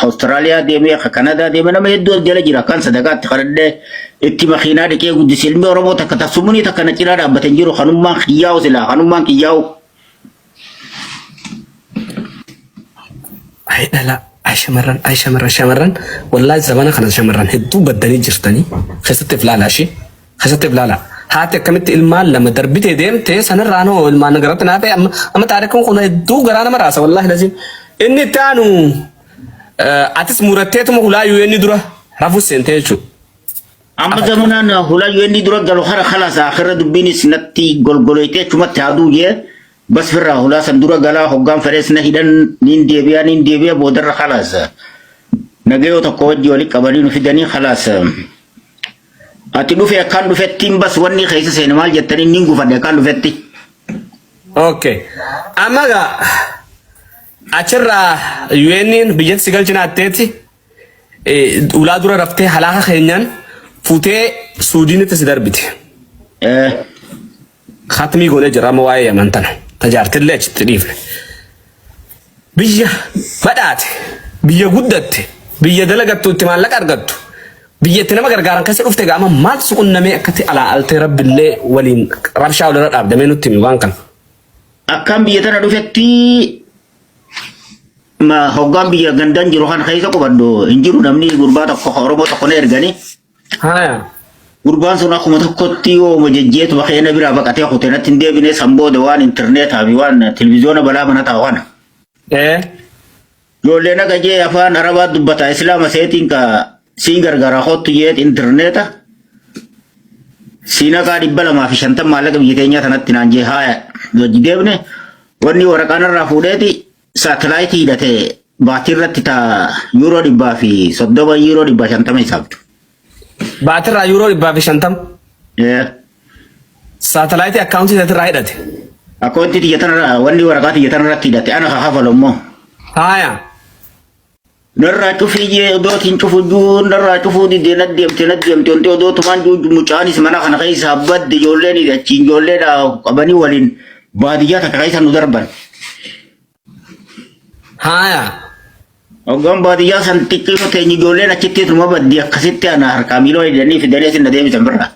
Awustiraaliyaa deemee, ka Kanadaa deemee nama hedduu as jala jira. Kan sadaqaatti kadhadhee itti makiinaa dhiqee guddise ilmi Oromoo takka tassumunii takka na cinaa dhaabbate hin jiru. Kanummaan kiyyaa'u silaa kanummaan kiyyaa'u. Ay dhala, ay shamarran, ay shamarran, shamarran wallaahi zabana kana shamarran hedduu baddanii jirtanii keessatti if laalaa ishee keessatti if laalaa. Haati akkamitti ilmaan lama darbitee deemte sanarraa noo ilmaan garatti naa ta'e amma amma taarikuun kun hedduu garaa nama raasa wallaahi laziim. Inni itti aanu atis muratteetuma hulaa UN dura rafuus seentee jechuudha. Amma zamanaan hulaa UN dura galu hara khalaas akhirra dubbiinis natti golgoloytee achumatti haaduu jee bas firraa hulaa san dura galaa hoggaan fedhes na hidhan niin deebi'a niin deebi'a boodarra khalaas nagayoo tokko wajji wali qabanii nu fidanii khalaas ati dhufe akkaan dhufettiin bas wanni keessa seene maal jettanii niin gufadhe akkaan dhufetti. Okay. Amma gaa achirraa UN'n biyyatti si galchina atteetti ulaa dura raftee halaaka keenyaan fuutee Suudiinitti si darbite. Khatmii goonee jira amma waa'ee Yaman tana. Tajaartillee achitti dhiifne. Biyya badhaate, biyya guddatte, biyya dalagattu itti maallaqa argattu, biyya itti nama gargaaran keessa dhufte gaama maaltu si qunnamee akkatti alaa altee rabbillee waliin rabshaa walirra dhaabdamee nutti himi waan kana. Akkaan biyya tana dhufetti ma hoggaan biyya gandaan jiru kan keessa qubadhu hin jiru namni gurbaa tokko Oromoo tokko na erganii. Haya. Gurbaan sun akkuma tokkotti yooma jejjeetuma keenya biraa baqatee kute natti hin deebine san booda waan intarneetaa fi waan televiziyoona balaa mana taa'u kana. Ijoolleen akka jee afaan Arabaa dubbata Islaama seetiin ka siin gargaara kottu jeet intarneeta. Siinaqaa 250 maallaqa biyya teenyaa tanatti naan jee haaya wajji deemne wanni waraqaan irraa fuudheeti saatalaayitii hidhate baatii irratti ta yuuroo 130 yuuroo 150 hisaabtu. Baatirraa yuuroo 150 saatalaayitii akkaawuntii isaatirraa hidhate. Akkaawuntii tiyya tanarra wanni waraqaa tiyya tanarratti hidhate ana ka kafalu immoo. Haaya. Narraa cufii jee odootiin cufu juu narraa cufuu didee na deemte na deemte wanti odoo tumaan juu mucaanis mana kana keessaa badde ijoolleen achiin ijoolleedha qabanii waliin baadiyyaa takka keessa nu darban. Haaya. Hoggaan baadiyyaa san xiqqoo teenye ijoolleen achitti numa baddi akkasitti ana harkaa miiloo hidhanii fidanii asin na deebisan birra.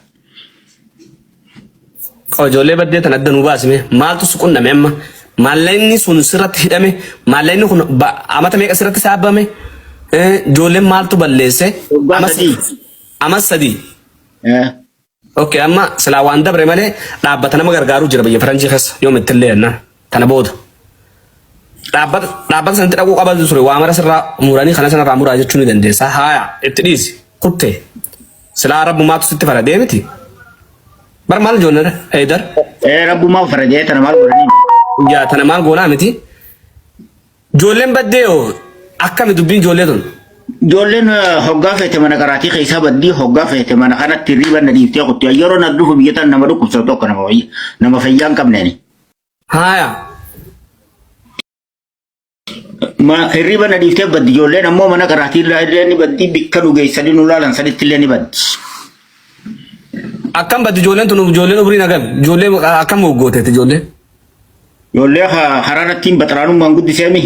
Ijoollee baddee tan adda nu baasime maaltu si qunname amma maallaqni sun sirratti hidhame maallaqni kun amata meeqa sirratti saabame ijoolleen maaltu balleesse Waggaa amas 3. amas 3. Okay amma silaa waan dabre malee dhaabbata nama gargaaru jira biyya faranjii keessa yoom ittillee jennaan tana booda. Dhaabbata dhaabbata sanatti dhaquu qabatu ture waa mara sirraa muranii kana sanarraa muraa jechuu ni dandeessa. Haaya itti dhiisi kutte silaa rabbumaatu sitti faradee miti. Bar maal ijoolleen Eedar? Ee rabbumaa faradee tana maal godhanii? Yaa tana maal goonaa miti. Ijoolleen baddee hoo akkami dubbiin ijoollee tun? Ijoolleen hoggaa feete mana qaraatii keessaa baddii hoggaa feete mana kanatti hirriiba na dhiiftee kutti. Yeroo na dhufu biyya tana nama dhukkubsatu tokko nama wayya nama fayyaa hin qabneeni. Haaya. Ma hirriiba na dhiiftee baddi ijoolleen ammoo mana qaraatii irraa illee ni baddi bikka nu geessanii nu laalan sanitti illee ni baddi. Akkam baddi ijoolleen tun ijoolleen umriin hagam? Ijoollee akkam hoggooteeti ijoolleen? Ijoollee karaa irratti baxaraanummaan guddiseemi.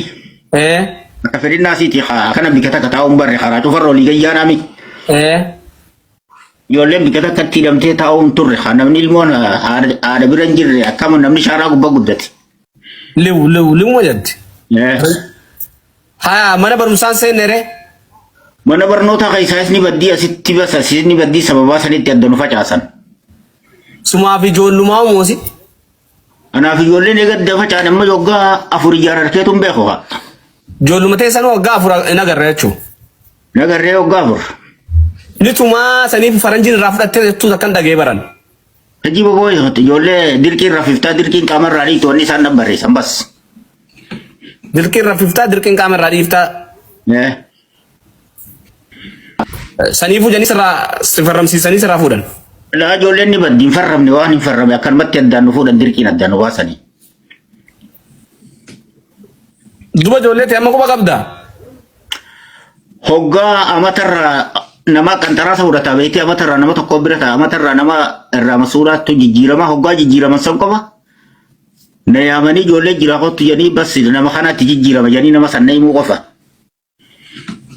Ee. Akka fedhinnaa siiti kana bika takka taa'uun barre karaa cufarra olii gayyaanaami. Ee. Ijoolleen bika takkatti hidhamtee taa'uun turre kan namni ilmoon haadha bira hin jirre akkama namni shaaraa gubbaa guddate. Liw liw liwuma jetti. Haa mana barumsaan seenne ree. Mana barnootaa keessaas ni baddii asitti bas asitti ni baddii sababaa sanitti adda nu facaasan. Sumaa fi ijoollumaa moosi. Anaaf ijoolleen eega adda facaan amma waggaa 4 ijaan harkeetu hin beeku haa. Ijoolluma teessanuu waggaa 4 hin agarre jechuudha. Nagarree waggaa 4. Ni tumaa saniif faranjiin irraa fudhattee jettuu akkan dhagee baran. Hajii boboo ijoollee dirqiin rafiftaa dirqiin qaama irraa dhiiftu wanni isaan nan barreessan bas. Dirqiin rafiftaa dirqiin qaama irraa dhiiftaa. Saniifuu janii sirraa si farramsiisanii sirraa fuudhan. Laa ijoolleen ni baddi hin farramne waan hin farramne akkanumatti addaan nu fuudhan dirqiin addaan nu baasanii. Duba ijoollee ta'e amma quba qabdaa? Hoggaa amatarraa nama qanxaraasa fudhata beektii amatarraa nama tokko bira ta'a amatarraa nama irraa masuuraattu jijjiirama hoggaa jijjiiraman san qofa na yaamanii ijoollee jira kottu jedhanii bas nama kanatti jijjiirama jedhanii nama san na himuu qofa.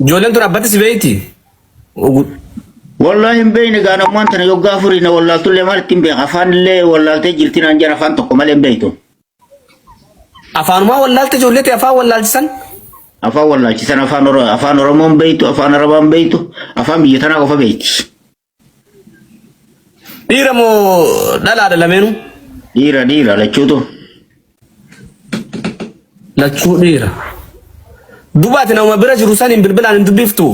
Ijoolleen tun abbatti si beeyti? Wallahi hin beekne gaan ammaan tana yoggaa afurii na wallaaltullee maal ittiin beeka afaan illee wallaaltee jirti naan jedhan afaan tokko malee hin beektu. Afaanumaa wallaalte ijoollee ta'e afaan wallaalchisan. Afaan wallaalchisan afaan Oro- afaan Oromoo hin beektu afaan Arabaa hin beektu afaan biyya tanaa qofa beekti. Dhiira moo dhalaadha lameenuu? Dhiira dhiira lachuutu. Lachuu dhiira. Duuba ati nama bira jiru saniin bilbilaan hin dubbiftu.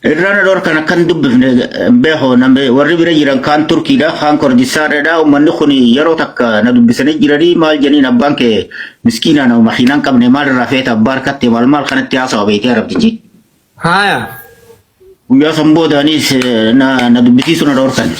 Irraan dhorkan akkan dubbifne hin beeku namni warri bira jiran kaan Turkiidha kaan Kordisaadha uummanni kun yeroo takka na dubbisanii jiranii maal jeniin abbaan kee miskiinaa nama makiinaa hin qabne maal irraa feeta abbaa harkatte maal maal kanatti haasawa beektee arabtichi. Haaya. Guyyaa san booda anis na dubbisiisu na dhorkan.